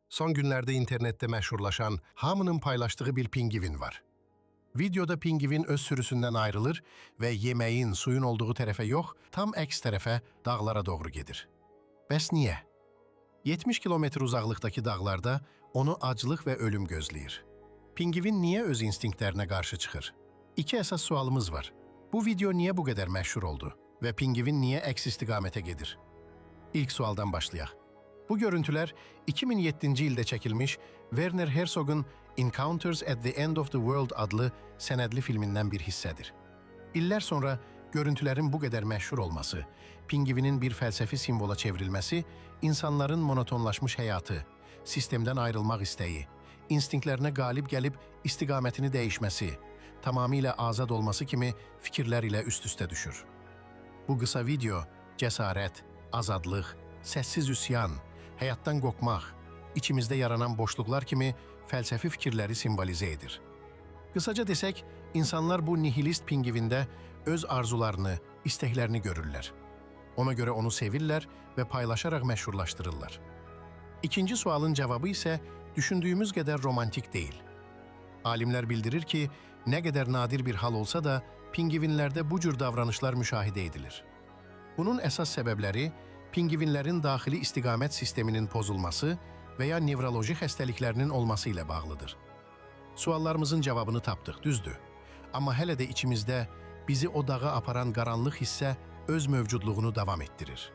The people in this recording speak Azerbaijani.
Son günlerde internette məşhurlaşan, hamının paylaştığı bir pingvin var. Videoda pingvin öz sürüsündən ayrılır və yeməyin, suyun olduğu tərəfə yox, tam əks tərəfə, dağlara doğru gedir. Bəs niyə? 70 kilometr uzaqlıqdakı dağlarda onu aclıq və ölüm gözləyir. Pingvin niyə öz instinktlərinə qarşı çıxır? İki əsas sualımız var. Bu video niyə bu qədər məşhur oldu və pingvin niyə əks istiqamətə gedir? İlk sualdan başlayaq. Bu görüntülər 2007-ci ildə çəkilmiş Werner Herzog'un Encounters at the End of the World adlı sənədli filmindən bir hissədir. İllər sonra görüntülərin bu qədər məşhur olması, pingvinin bir fəlsəfi simvola çevrilməsi, insanların monotonlaşmış həyatı, sistemdən ayrılmaq istəyi, instinktlərinə qalib gəlib istiqamətini dəyişməsi, tamamilə azad olması kimi fikirlər ilə üst-üstə düşür. Bu qısa video cəsarət, azadlıq, səssiz üsyan, həyatdan qopmaq, içimizdə yaranan boşluqlar kimi fəlsəfi fikirləri simvolizə edir. Qısaca desək, insanlar bu nihilist pingvində öz arzularını, istəklərini görürlər. Ona görə onu sevirlər və paylaşaraq məşhurlaşdırırlar. İkinci sualın cavabı isə düşündüyümüz qədər romantik deyil. Alimlər bildirir ki, nə qədər nadir bir hal olsa da, pingvinlərdə bu cür davranışlar müşahidə edilir. Bunun əsas səbəbləri pingvinlərin daxili istiqamət sisteminin pozulması və ya nevroloji xəstəliklərinin olması ilə bağlıdır. Suallarımızın cavabını tapdıq, düzdür. Amma hələ də içimizdə bizi o dağa aparan qaranlıq hissə öz mövcudluğunu davam etdirir.